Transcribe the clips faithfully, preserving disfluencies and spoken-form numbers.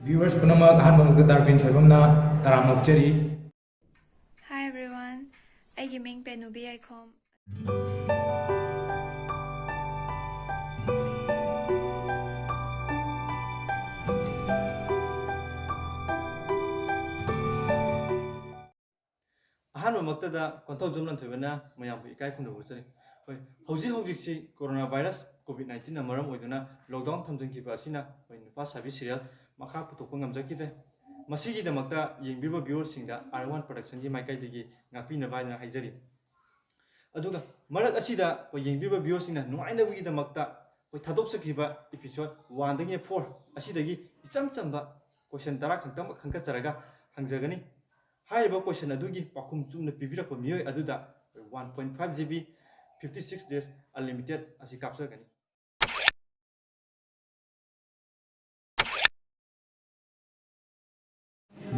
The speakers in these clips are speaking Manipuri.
Viewers ꯄꯨꯝꯅꯃꯛ, ꯑꯍꯥꯟꯕ ꯃꯛꯇ ꯗꯥꯔꯕꯤꯟ ꯁꯣꯏꯕꯝꯅ ꯇꯔꯥꯝꯅ ꯑꯣꯛꯆꯔꯤ꯫ Hi everyone, ꯑꯩꯒꯤ ꯃꯤꯡ ꯄꯦꯅꯨꯕꯤ ꯌꯥꯏꯈꯣꯝ꯫ ꯑꯍꯥꯟꯕꯃꯛꯇꯗ ꯀꯣꯟꯊꯧꯖꯝ ꯂꯟꯊꯣꯏꯕꯅ ꯃꯌꯥꯝꯕꯨ ꯏꯀꯥꯏ ꯈꯨꯝꯅꯕ ꯎꯠꯆꯔꯤ꯫ ꯍꯣꯏ, ꯍꯧꯖꯤꯛ ꯍꯧꯖꯤꯛꯁꯤ ꯀꯣꯔꯣꯅꯥ ꯚꯥꯏꯔꯁ ꯀꯣꯚꯤꯗ ꯅꯥꯏꯟꯇꯤꯟꯅ ꯃꯔꯝ ꯑꯣꯏꯗꯨꯅ ꯂꯣꯛꯗꯥꯎꯟ ꯊꯝꯖꯤꯟꯈꯤꯕ ꯑꯁꯤꯅ ꯑꯩꯈꯣꯏ ꯅꯨꯄꯥ ꯁꯥꯕꯤ ꯁꯤꯔꯤꯌꯦꯜ ꯃꯈꯥ ꯄꯨꯊꯣꯛꯄ ꯉꯝꯖꯈꯤꯗ꯭ꯔꯦ꯫ ꯃꯁꯤꯒꯤꯗꯃꯛꯇ ꯌꯦꯡꯕꯤꯕ ꯚ꯭ꯌꯨꯋꯔꯁꯤꯡꯗ ꯑꯥꯔ ꯋꯥꯟ ꯄ꯭ꯔꯗꯛꯁꯟꯒꯤ ꯃꯥꯏꯀꯩꯗꯒꯤ ꯉꯥꯛꯄꯤꯅꯕ ꯍꯥꯏꯅ ꯍꯥꯏꯖꯔꯤ꯫ ꯑꯗꯨꯒ ꯃꯔꯛ ꯑꯁꯤꯗ ꯑꯩꯈꯣꯏ ꯌꯦꯡꯕꯤꯕ ꯚ꯭ꯌꯨꯋꯔꯁꯤꯡꯅ ꯅꯨꯡꯉꯥꯏꯅꯕꯒꯤꯗꯃꯛꯇ ꯑꯩꯈꯣꯏ ꯊꯥꯗꯣꯛꯆꯈꯤꯕ ꯏꯄꯤꯁꯣꯗ ꯋꯥꯟꯗꯒꯤꯅ ꯐꯣꯔ ꯑꯁꯤꯗꯒꯤ ꯏꯆꯝ ꯆꯝꯕ ꯀꯣꯏꯁꯟ ꯇꯔꯥ ꯈꯛꯇꯃꯛ ꯈꯟꯒꯠꯆꯔꯒ ꯍꯪꯖꯒꯅꯤ꯫ ꯍꯥꯏꯔꯤꯕ ꯀꯣꯏꯁꯟ ꯑꯗꯨꯒꯤ ꯄꯥꯎꯈꯨꯝ ꯆꯨꯝꯅ ꯄꯤꯕꯤꯔꯛꯄ ꯃꯤꯑꯣꯏ ꯑꯗꯨꯗ one point five G B fifty six days unlimited ꯑꯁꯤ ꯀꯥꯞꯆꯒꯅꯤ꯫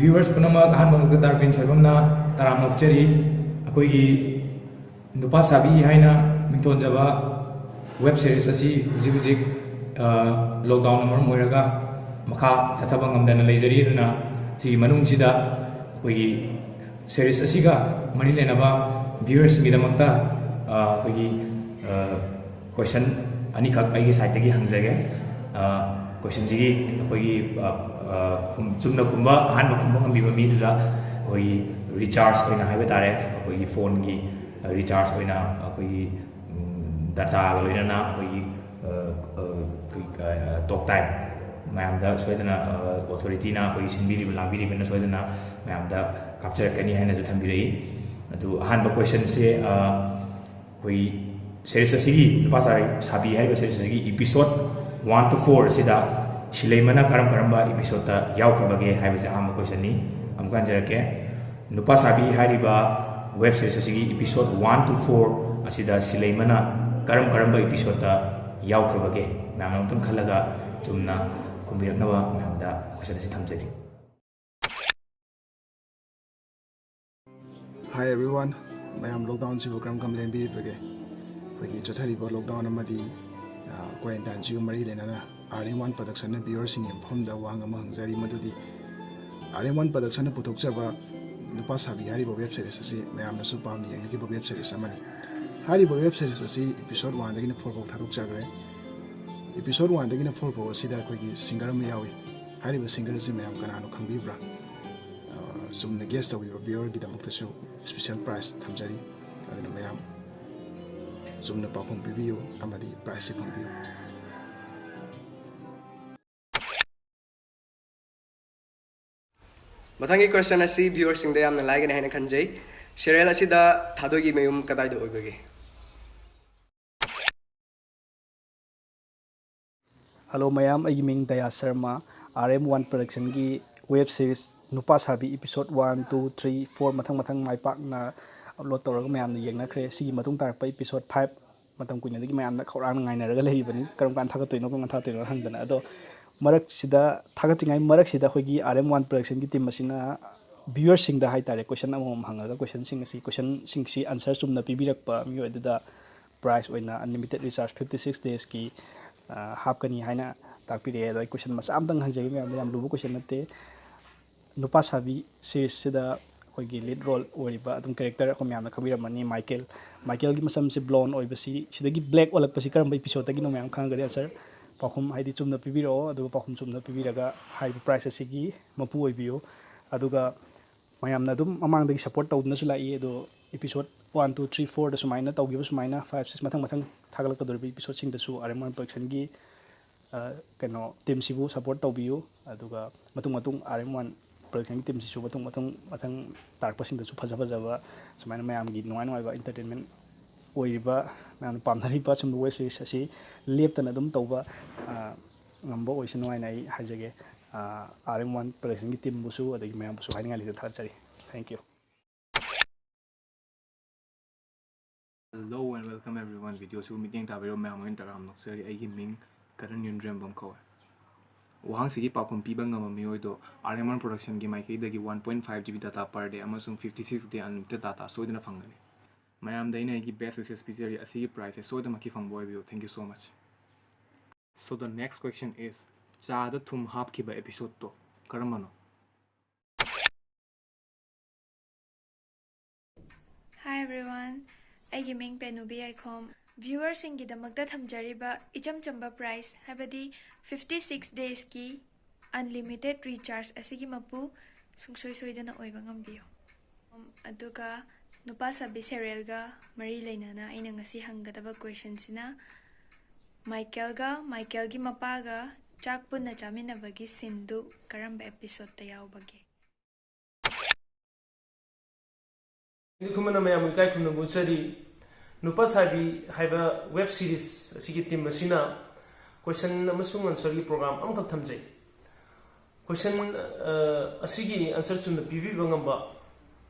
Viewers ꯄꯨꯝꯅꯃꯛ, ꯑꯍꯥꯟꯕ ꯃꯛꯇ ꯗꯥꯔꯕꯤꯟ ꯁꯣꯏꯕꯝꯅ ꯇꯔꯥꯝꯅ ꯑꯣꯛꯆꯔꯤ꯫ ꯑꯩꯈꯣꯏꯒꯤ ꯅꯨꯄꯥ ꯁꯥꯕꯤ ꯍꯥꯏꯅ ꯃꯤꯡꯊꯣꯟꯖꯕ ꯋꯦꯕ ꯁꯤꯔꯤꯁ ꯑꯁꯤ ꯍꯧꯖꯤꯛ ꯍꯧꯖꯤꯛ ꯂꯣꯛꯗꯥꯎꯟꯅ ꯃꯔꯝ ꯑꯣꯏꯔꯒ ꯃꯈꯥ ꯆꯠꯊꯕ ꯉꯝꯗꯅ ꯂꯩꯖꯔꯤ꯫ ꯑꯗꯨꯅ ꯁꯤꯒꯤ ꯃꯅꯨꯡꯁꯤꯗ ꯑꯩꯈꯣꯏꯒꯤ ꯁꯦꯔꯤꯁ ꯑꯁꯤꯒ ꯃꯔꯤ ꯂꯩꯅꯕ ꯚ꯭ꯌꯨꯋꯔꯁꯤꯡꯒꯤꯗꯃꯛꯇ ꯑꯩꯈꯣꯏꯒꯤ ꯀꯣꯏꯁꯟ ꯑꯅꯤꯈꯛ ꯑꯩꯒꯤ ꯁꯥꯏꯠꯇꯒꯤ ꯍꯪꯖꯒꯦ꯫ ꯀꯣꯏꯁꯟꯁꯤꯒꯤ ꯑꯩꯈꯣꯏꯒꯤ ꯆꯨꯝꯅ ꯈꯨꯝꯕ, ꯑꯍꯥꯟꯕ ꯈꯨꯝꯕ ꯉꯝꯕꯤꯕ ꯃꯤꯗꯨꯗ ꯑꯩꯈꯣꯏꯒꯤ ꯔꯤꯆꯥꯔꯖ ꯑꯣꯏꯅ ꯍꯥꯏꯕ ꯇꯥꯔꯦ, ꯑꯩꯈꯣꯏꯒꯤ ꯐꯣꯟꯒꯤ ꯔꯤꯆꯥꯔꯖ ꯑꯣꯏꯅ ꯑꯩꯈꯣꯏꯒꯤ ꯗꯇꯥꯒ ꯂꯣꯏꯅꯅ ꯑꯩꯈꯣꯏꯒꯤ ꯇꯣꯛ ꯇꯥꯏꯝ ꯃꯌꯥꯝꯗ ꯁꯣꯏꯗꯅ ꯑꯣꯊꯣꯔꯤꯇꯤꯅ ꯑꯩꯈꯣꯏꯒꯤ ꯁꯤꯟꯕꯤꯔꯤꯕ ꯂꯥꯡꯕꯤꯔꯤꯕꯅ ꯁꯣꯏꯗꯅ ꯃꯌꯥꯝꯗ ꯀꯥꯞꯆꯔꯛꯀꯅꯤ ꯍꯥꯏꯅꯁꯨ ꯊꯝꯕꯤꯔꯛꯏ꯫ ꯑꯗꯨ ꯑꯍꯥꯟꯕ ꯀꯣꯏꯁꯟꯁꯦ ꯑꯩꯈꯣꯏꯒꯤ ꯁꯦꯔꯤꯁ ꯑꯁꯤꯒꯤ ꯅꯨꯄꯥ ꯁꯥꯕꯤ ꯍꯥꯏꯔꯤꯕ ꯁꯦꯔꯤꯁ ꯑꯁꯤꯒꯤ ꯏꯄꯤꯁꯣꯗ ꯋꯥꯟ ꯇꯨ ꯐꯣꯔ ꯑꯁꯤꯗ ꯁꯤꯂꯩꯃꯅ ꯀꯔꯝ ꯀꯔꯝꯕ ꯏꯄꯤꯁꯣꯗꯇ ꯌꯥꯎꯈ꯭ꯔꯕꯒꯦ ꯍꯥꯏꯕꯁꯦ ꯑꯍꯥꯟꯕ ꯀꯣꯏꯁꯟꯅꯤ꯫ ꯑꯃꯨꯛꯀ ꯍꯟꯖꯔꯛꯀꯦ, ꯅꯨꯄꯥ ꯁꯥꯕꯤ ꯍꯥꯏꯔꯤꯕ ꯋꯦꯕ ꯁꯤꯔꯤꯁ ꯑꯁꯤꯒꯤ ꯏꯄꯤꯁꯣꯗ ꯋꯥꯟ ꯇꯨ ꯐꯣꯔ ꯑꯁꯤꯗ ꯁꯤꯂꯩꯃꯅ ꯀꯔꯝ ꯀꯔꯝꯕ ꯏꯄꯤꯁꯣꯗꯇ ꯌꯥꯎꯈ꯭ꯔꯕꯒꯦ? ꯃꯌꯥꯝꯅ ꯑꯃꯨꯛꯇꯪ ꯈꯜꯂꯒ ꯆꯨꯝꯅ ꯈꯨꯝꯕꯤꯔꯛꯅꯕ ꯃꯌꯥꯝꯗ ꯀꯣꯏꯁꯟ ꯑꯁꯤ ꯊꯝꯖꯔꯤ꯫ Hi everyone, ꯃꯌꯥꯝ ꯂꯣꯛꯗꯥꯎꯟꯁꯤꯕꯨ ꯀꯔꯝ ꯀꯔꯝ ꯂꯦꯟꯕꯤꯔꯤꯕꯒꯦ? ꯑꯩꯈꯣꯏꯒꯤ ꯆꯠꯊꯔꯤꯕ ꯂꯣꯛꯗꯥꯎꯟ ꯑꯃꯗꯤ ꯀ꯭ꯋꯥꯔꯦꯟꯇꯥꯏꯟꯁꯤꯒ ꯃꯔꯤ ꯂꯩꯅꯅ ꯑꯥꯔ ꯑꯦꯝ ꯋꯥꯟ ꯄ꯭ꯔꯗꯛꯁꯟꯅ ꯚ꯭ꯌꯨꯋꯔꯁꯤꯡꯒꯤ ꯃꯐꯝꯗ ꯋꯥ ꯑꯃ ꯍꯪꯖꯔꯤ, ꯃꯗꯨꯗꯤ ꯑꯥꯔ ꯑꯦꯝ ꯋꯥꯟ ꯄ꯭ꯔꯗꯛꯁꯟꯅ ꯄꯨꯊꯣꯛꯆꯕ ꯅꯨꯄꯥ ꯁꯥꯕꯤ ꯍꯥꯏꯔꯤꯕ ꯋꯦꯕ ꯁꯦꯔꯤꯁ ꯑꯁꯤ ꯃꯌꯥꯝꯅꯁꯨ ꯄꯥꯝꯅ ꯌꯦꯡꯅꯈꯤꯕ ꯋꯦꯕ ꯁꯦꯔꯤꯁ ꯑꯃꯅꯤ꯫ ꯍꯥꯏꯔꯤꯕ ꯋꯦꯕ ꯁꯦꯔꯤꯁ ꯑꯁꯤ ꯏꯄꯤꯁꯣꯠ ꯋꯥꯟꯗꯒꯤꯅ ꯐꯣꯔ ꯐꯥꯎ ꯊꯥꯗꯣꯛꯆꯈ꯭ꯔꯦ꯫ ꯏꯄꯤꯁꯣꯠ ꯋꯥꯟꯗꯒꯤꯅ ꯐꯣꯔ ꯐꯥꯎ ꯑꯁꯤꯗ ꯑꯩꯈꯣꯏꯒꯤ ꯁꯤꯡꯒꯔ ꯑꯃ ꯌꯥꯎꯏ꯫ ꯍꯥꯏꯔꯤꯕ ꯁꯤꯡꯒꯔ ꯑꯁꯤ ꯃꯌꯥꯝ ꯀꯅꯥꯅꯣ ꯈꯪꯕꯤꯕ꯭ꯔꯥ? ꯑ, ꯆꯨꯝꯅ ꯒꯦꯁ ꯇꯧꯕꯤꯕ ꯚ꯭ꯌꯨꯋꯔꯒꯤꯗꯃꯛꯇꯁꯨ ꯁ꯭ꯄꯤꯁꯦꯜ ꯄ꯭ꯔꯥꯏꯖ ꯊꯝꯖꯔꯤ꯫ ꯑꯗꯨꯅ ꯃꯌꯥꯝ ꯆꯨꯝꯅ ꯄꯥꯎꯈꯨꯝ ꯄꯤꯕꯤꯌꯨ ꯑꯃꯗꯤ ꯄ꯭ꯔꯥꯏꯖꯁꯨ ꯐꯪꯕꯤꯌꯨ꯫ ꯃꯊꯪꯒꯤ ꯀ꯭ꯋꯦꯁꯟ ꯑꯁꯤ ꯚ꯭ꯌꯨꯋꯔꯁꯤꯡꯗ ꯌꯥꯝꯅ ꯂꯥꯏꯒꯅꯤ ꯍꯥꯏꯅ ꯈꯟꯖꯩ꯫ ꯁꯤꯔꯦꯜ ꯑꯁꯤꯗ ꯊꯥꯗꯣꯏꯒꯤ ꯃꯌꯨꯝ ꯀꯗꯥꯏꯗ ꯑꯣꯏꯕꯒꯦ? ꯍꯜꯂꯣ ꯃꯌꯥꯝ, ꯑꯩꯒꯤ ꯃꯤꯡ Daya Sharma. R M one ꯄ꯭ꯔꯗꯛꯁꯟꯒꯤ ꯋꯦꯕ ꯁꯤꯔꯤꯁ ꯅꯨꯄꯥ ꯁꯥꯕꯤ episode one, two, three, four ꯃꯊꯪ ꯃꯊꯪ ꯃꯥꯏ ꯄꯥꯛꯅ ꯑꯞꯂꯣꯗ ꯇꯧꯔꯒ ꯃꯌꯥꯝꯅ ꯌꯦꯡꯅꯈ꯭ꯔꯦ꯫ ꯁꯤꯒꯤ ꯃꯇꯨꯡ ꯇꯥꯔꯛꯄ ꯏꯄꯤꯁꯣꯠ ꯐꯥꯏꯚ ꯃꯇꯝ ꯀꯨꯏꯅꯗꯒꯤ ꯃꯌꯥꯝꯅ ꯈꯧꯔꯥꯡꯅ ꯉꯥꯏꯅꯔꯒ ꯂꯩꯔꯤꯕꯅꯤ, ꯀꯔꯝ ꯀꯥꯟꯗ ꯊꯥꯒꯠꯇꯣꯏꯅꯣ, ꯀꯔꯝ ꯀꯥꯟꯗ ꯊꯥꯒꯠꯇꯣꯏꯅꯣ ꯍꯪꯗꯅ꯫ ꯑꯗꯣ ꯃꯔꯛꯁꯤꯗ, ꯊꯥꯒꯠꯇ꯭ꯔꯤꯉꯩ ꯃꯔꯛꯁꯤꯗ ꯑꯩꯈꯣꯏꯒꯤ ꯑꯥꯔ ꯑꯦꯝ ꯋꯥꯟ ꯄ꯭ꯔꯗꯛꯁꯟꯒꯤ ꯇꯤꯝ ꯑꯁꯤꯅ ꯚ꯭ꯌꯨꯋꯔꯁꯤꯡꯗ ꯍꯥꯏꯇꯥꯔꯦ, ꯀꯣꯏꯁꯟ ꯑꯃꯃꯝ ꯍꯪꯉꯒ ꯀꯣꯏꯁꯟꯁꯤꯡ ꯑꯁꯤ, ꯀꯣꯏꯁꯟꯁꯤꯡꯁꯤ ꯑꯟꯁꯔ ꯆꯨꯝꯅ ꯄꯤꯕꯤꯔꯛꯄ ꯃꯤꯑꯣꯏ ꯑꯗꯨꯗ ꯄ꯭ꯔꯥꯏꯖ ꯑꯣꯏꯅ ꯑꯟꯂꯤꯃꯤꯇꯦꯠ ꯔꯤꯆꯥꯔꯖ ꯐꯤꯐꯇꯤ ꯁꯤꯛꯁ ꯗꯦꯖꯀꯤ ꯍꯥꯞꯀꯅꯤ ꯍꯥꯏꯅ ꯇꯥꯛꯄꯤꯔꯛꯑꯦ꯫ ꯑꯗꯣ ꯑꯩ ꯀꯣꯏꯁꯟ ꯃꯆꯥ ꯑꯃꯇꯪ ꯍꯪꯖꯒꯦ ꯃꯌꯥꯝꯗ, ꯌꯥꯝ ꯂꯨꯕ ꯀꯣꯏꯁꯟ ꯅꯠꯇꯦ꯫ ꯅꯨꯄꯥ ꯁꯥꯕꯤ ꯁꯤꯔꯤꯁꯁꯤꯗ ꯑꯩꯈꯣꯏꯒꯤ ꯂꯤꯗ ꯔꯣꯜ ꯑꯣꯏꯔꯤꯕ ꯑꯗꯨꯝ ꯀꯦꯔꯦꯛꯇꯔ ꯑꯩꯈꯣꯏ ꯃꯌꯥꯝꯅ ꯈꯪꯕꯤꯔꯝꯃꯅꯤ, ꯃꯥꯏꯀꯦꯜ꯫ ꯃꯥꯏꯀꯦꯜꯒꯤ ꯃꯁꯝꯁꯦ ꯕ꯭ꯂꯣꯟ ꯑꯣꯏꯕꯁꯤ, ꯁꯤꯗꯒꯤ ꯕ꯭ꯂꯦꯛ ꯑꯣꯜꯂꯛꯄꯁꯤ ꯀꯔꯝꯕ ꯏꯄꯤꯁꯣꯗꯇꯒꯤꯅꯣ ꯃꯌꯥꯝ ꯈꯪꯉꯒꯗꯤ ꯑꯟꯁꯔ, ꯄꯥꯎꯈꯨꯝ ꯍꯥꯏꯗꯤ ꯆꯨꯝꯅ ꯄꯤꯕꯤꯔꯛꯑꯣ, ꯑꯗꯨꯒ ꯄꯥꯎꯈꯨꯝ ꯆꯨꯝꯅ ꯄꯤꯕꯤꯔꯒ ꯍꯥꯏꯔꯤꯕ ꯄ꯭ꯔꯥꯏꯖ ꯑꯁꯤꯒꯤ ꯃꯄꯨ ꯑꯣꯏꯕꯤꯌꯨ꯫ ꯑꯗꯨꯒ ꯃꯌꯥꯝꯅ ꯑꯗꯨꯝ ꯃꯃꯥꯡꯗꯒꯤ ꯁꯞꯄꯣꯔꯠ ꯇꯧꯗꯨꯅꯁꯨ ꯂꯥꯛꯏ, ꯑꯗꯣ ꯏꯄꯤꯁꯣꯠ ꯋꯥꯟ, ꯇꯨ, ꯊ꯭ꯔꯤ, ꯐꯣꯔꯗ ꯁꯨꯃꯥꯏꯅ ꯇꯧꯈꯤꯕ, ꯁꯨꯃꯥꯏꯅ ꯐꯥꯏꯚ, ꯁꯤꯛꯁ ꯃꯊꯪ ꯃꯊꯪ ꯊꯥꯒꯠꯂꯛꯀꯗꯧꯔꯤꯕ ꯏꯄꯤꯁꯣꯠꯁꯤꯡꯗꯁꯨ ꯑꯥꯔ ꯑꯦꯝ ꯋꯥꯟ ꯄ꯭ꯔꯗꯛꯁꯟꯒꯤ, ꯑ, ꯀꯩꯅꯣ, ꯇꯤꯝꯁꯤꯕꯨ ꯁꯞꯄꯣꯔꯠ ꯇꯧꯕꯤꯌꯨ꯫ ꯑꯗꯨꯒ ꯃꯇꯨꯡ ꯃꯇꯨꯡ ꯑꯥꯔ ꯑꯦꯝ ꯋꯥꯟ ꯄ꯭ꯔꯗꯛꯁꯟꯒꯤ ꯇꯤꯝꯁꯤꯁꯨ ꯃꯇꯨꯡ ꯃꯊꯪ ꯃꯊꯪ ꯇꯥꯔꯛꯄꯁꯤꯡꯗꯁꯨ ꯐꯖ ꯐꯖꯕ ꯁꯨꯃꯥꯏꯅ ꯃꯌꯥꯝꯒꯤ ꯅꯨꯡꯉꯥꯏ ꯅꯨꯡꯉꯥꯏꯕ ꯑꯦꯟꯇꯔꯇꯦꯟꯃꯦꯟ ꯑꯣꯏꯔꯤꯕ, ꯃꯌꯥꯝꯅ ꯄꯥꯝꯅꯔꯤꯕ ꯁꯨꯝꯕ ꯋꯦꯕ ꯁꯤꯔꯤꯁ ꯑꯁꯤ ꯂꯦꯞꯇꯅ ꯑꯗꯨꯝ ꯇꯧꯕ, ꯑ, ꯉꯝꯕ ꯑꯣꯏꯁꯅꯨ ꯍꯥꯏꯅ ꯑꯩ ꯍꯥꯏꯖꯒꯦ꯫ ꯑꯥꯔ ꯑꯦꯝ ꯋꯥꯟ ꯄ꯭ꯔꯗꯛꯁꯟꯒꯤ ꯇꯤꯝꯕꯨꯁꯨ ꯑꯗꯒꯤ ꯃꯌꯥꯝꯕꯨꯁꯨ ꯍꯥꯏꯅꯤꯡꯉꯥꯏ ꯂꯩꯇꯅ ꯊꯥꯒꯠꯆꯔꯤ꯫ Thank you꯫ Hello and welcome everyone. ꯚꯤꯗꯤꯑꯣꯁꯤꯕꯨ ꯃꯤꯠꯌꯦꯡ ꯇꯥꯕꯤꯔꯤꯕ ꯃꯌꯥꯝ ꯑꯣꯏꯅ ꯇꯔꯥꯝꯅ ꯑꯣꯛꯆꯔꯤ꯫ ꯑꯩꯒꯤ ꯃꯤꯡ ꯀꯔꯟ ꯌꯨꯝꯗ꯭ꯔꯦꯝꯕꯝ ꯀꯧꯋꯦ꯫ ꯋꯥꯍꯪꯁꯤꯒꯤ ꯄꯥꯎꯈꯨꯝ ꯄꯤꯕ ꯉꯝꯕ ꯃꯤꯑꯣꯏꯗꯣ ꯑꯥꯔ ꯑꯦꯝ ꯋꯥꯟ ꯄ꯭ꯔꯗꯛꯁꯟꯒꯤ ꯃꯥꯏꯀꯩꯗꯒꯤ one point five G B data per day ꯑꯃꯁꯨꯡ fifty six day unlimited data ꯁꯣꯏꯗꯅ ꯐꯪꯒꯅꯤ꯫ ꯃꯌꯥꯝꯗ ꯑꯩꯅ ꯑꯩꯒꯤ best wishes ꯄꯤꯖꯔꯤ, ꯑꯁꯤꯒꯤ prize ꯁꯦ ꯁꯣꯏꯗꯅꯃꯛꯀꯤ ꯐꯪꯕ ꯑꯣꯏꯕꯤꯌꯨ꯫ Thank you so much꯫ So the next question is, ꯆꯥꯗ ꯊꯨꯝ ꯍꯥꯞꯈꯤꯕ episode ꯇꯣ ꯀꯔꯝꯕꯅꯣ? Hi everyone, ꯑꯩꯒꯤ ꯃꯤꯡ ꯄꯦꯅꯨꯕꯤ ꯌꯥꯏꯈꯣꯝ꯫ Viewerꯁꯤꯡꯒꯤꯗꯃꯛꯇ ꯊꯝꯖꯔꯤꯕ ꯏꯆꯝ ꯆꯝꯕ price, ꯍꯥꯏꯕꯗꯤ fifty six daysꯀꯤ unlimited recharge ꯑꯁꯤꯒꯤ ꯃꯄꯨ ꯁꯨꯡꯁꯣꯏ ꯁꯣꯏꯗꯅ ꯑꯣꯏꯕ ꯉꯝꯕꯤꯌꯨ꯫ ꯑꯗꯨꯒ ꯅꯨꯄꯥ ꯁꯥꯕꯤ serialꯒ ꯃꯔꯤ ꯂꯩꯅꯅ ꯑꯩꯅ ꯉꯁꯤ ꯍꯪꯒꯗꯕ questionꯁꯤꯅ, ꯃꯥꯏꯀꯦꯜꯒ ꯃꯥꯏꯀꯦꯜꯒꯤ ꯃꯄꯥꯒ ꯆꯥꯛ ꯄꯨꯟꯅ ꯆꯥꯃꯤꯟꯅꯕꯒꯤ sceneꯗꯨ ꯀꯔꯝꯕ episodeꯇ ꯌꯥꯎꯕꯒꯦ? ꯈꯨꯃꯟꯅ ꯃꯌꯥꯝꯕꯨ ꯏꯀꯥꯏ ꯈꯨꯝꯅꯕ ꯎꯠꯆꯔꯤ꯫ ꯅꯨꯄꯥ ꯁꯥꯕꯤ ꯍꯥꯏꯕ web series ꯑꯁꯤꯒꯤ team ꯑꯁꯤꯅ question ꯑꯃꯁꯨꯡ answerꯒꯤ program ꯑꯃꯈꯛ ꯊꯝꯖꯩ꯫ Question ꯑꯁꯤꯒꯤ answer ꯆꯨꯝꯅ ꯄꯤꯕꯤꯕ ꯉꯝꯕ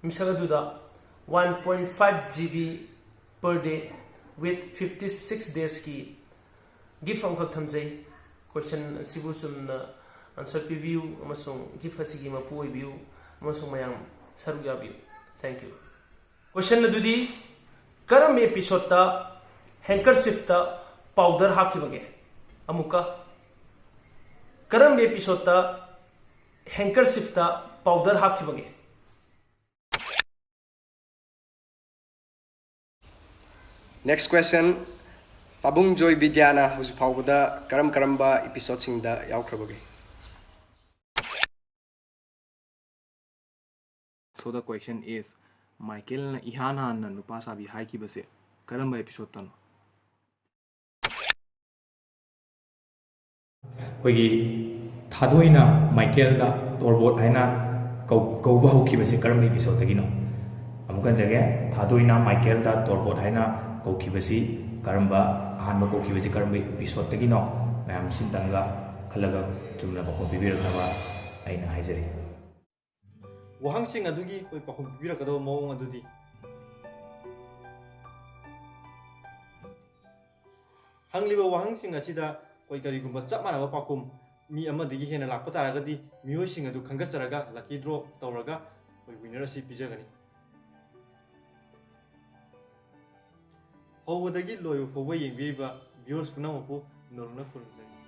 ꯃꯤꯁꯛ ꯑꯗꯨꯗ one point five GB per day with fifty six daysꯀꯤ gift ꯑꯃꯈꯛ ꯊꯝꯖꯩ꯫ Question ꯑꯁꯤꯕꯨ ꯆꯨꯝꯅ answer ꯄꯤꯕꯤꯌꯨ ꯑꯃꯁꯨꯡ gift ꯑꯁꯤꯒꯤ ꯃꯄꯨ ꯑꯣꯏꯕꯤꯌꯨ ꯑꯃꯁꯨꯡ ꯃꯌꯥꯝ ꯁꯔꯨꯛ ꯌꯥꯕꯤꯌꯨ꯫ Thank you꯫ Question ꯑꯗꯨꯗꯤ, ꯀꯔꯝꯕ episodeꯇ handkerchiefꯇ powder ꯍꯥꯞꯈꯤꯕꯒꯦ? ꯑꯃꯨꯛꯀ, ꯀꯔꯝꯕ episodeꯇ handkerchiefꯇ powder ꯍꯥꯞꯈꯤꯕꯒꯦ? Next question, ꯄꯥꯕꯨꯡ ꯖꯣꯏ ꯕꯤꯗ꯭ꯌꯥꯅ ꯍꯧꯖꯤꯛ ꯐꯥꯎꯕꯗ ꯀꯔꯝ ꯀꯔꯝꯕ episodeꯁꯤꯡꯗ ꯌꯥꯎꯈ꯭ꯔꯕꯒꯦ? So the question is, ꯃꯥꯏꯀꯦꯜꯅ ꯏꯍꯥꯟ ꯍꯥꯟꯅ ꯅꯨꯄꯥ ꯁꯥꯕꯤ ꯍꯥꯏꯈꯤꯕꯁꯦ ꯀꯔꯝꯕ episodeꯇꯅꯣ? ꯑꯩꯈꯣꯏꯒꯤ ꯊꯥꯗꯣꯏꯅ ꯃꯥꯏꯀꯦꯜꯗ ꯇꯣꯔꯕꯣꯠ ꯍꯥꯏꯅ ꯀꯧ- ꯀꯧꯕ ꯍꯧꯈꯤꯕꯁꯤ ꯀꯔꯝꯕ episodeꯇꯒꯤꯅꯣ? ꯑꯃꯨꯛ ꯍꯟꯖꯒꯦ, ꯊꯥꯗꯣꯏꯅ ꯃꯥꯏꯀꯦꯜꯗ ꯇꯣꯔꯕꯣꯠ ꯍꯥꯏꯅ ꯀꯧꯈꯤꯕꯁꯤ ꯀꯔꯝꯕ, ꯑꯍꯥꯟꯕ ꯀꯧꯈꯤꯕꯁꯤ ꯀꯔꯝꯕ episodeꯇꯒꯤꯅꯣ? ꯃꯌꯥꯝ ꯁꯤꯝꯇꯪꯒ ꯈꯜꯂꯒ ꯆꯨꯝꯅ ꯄꯥꯎꯈꯨꯝ ꯄꯤꯕꯤꯔꯛꯅꯕ ꯑꯩꯅ ꯍꯥꯏꯖꯔꯤ꯫ ꯋꯥꯍꯪꯁꯤꯡ ꯑꯗꯨꯒꯤ ꯑꯩꯈꯣꯏ ꯄꯥꯎꯈꯨꯝ ꯄꯤꯕꯤꯔꯛꯀꯗꯕ ꯃꯑꯣꯡ ꯑꯗꯨꯗꯤ, ꯍꯪꯂꯤꯕ ꯋꯥꯍꯪꯁꯤꯡ ꯑꯁꯤꯗ ꯑꯩꯈꯣꯏ ꯀꯔꯤꯒꯨꯝꯕ ꯆꯞ ꯃꯥꯟꯅꯕ ꯄꯥꯎꯈꯨꯝ ꯃꯤ ꯑꯃꯗꯒꯤ ꯍꯦꯟꯅ ꯂꯥꯛꯄ ꯇꯥꯔꯒꯗꯤ, ꯃꯤꯑꯣꯏꯁꯤꯡ ꯑꯗꯨ ꯈꯟꯒꯠꯆꯔꯒ lucky draw ꯇꯧꯔꯒ ꯑꯩꯈꯣꯏ winner ꯑꯁꯤ ꯄꯤꯖꯒꯅꯤ꯫ ꯍꯧꯕꯗꯒꯤ ꯂꯣꯏꯕ ꯐꯥꯎꯕ ꯌꯦꯡꯕꯤꯔꯤꯕ viewers ꯄꯨꯝꯅꯃꯛꯄꯨ ꯅꯨꯔꯅ ꯈꯨꯔꯨꯝꯖꯔꯤ꯫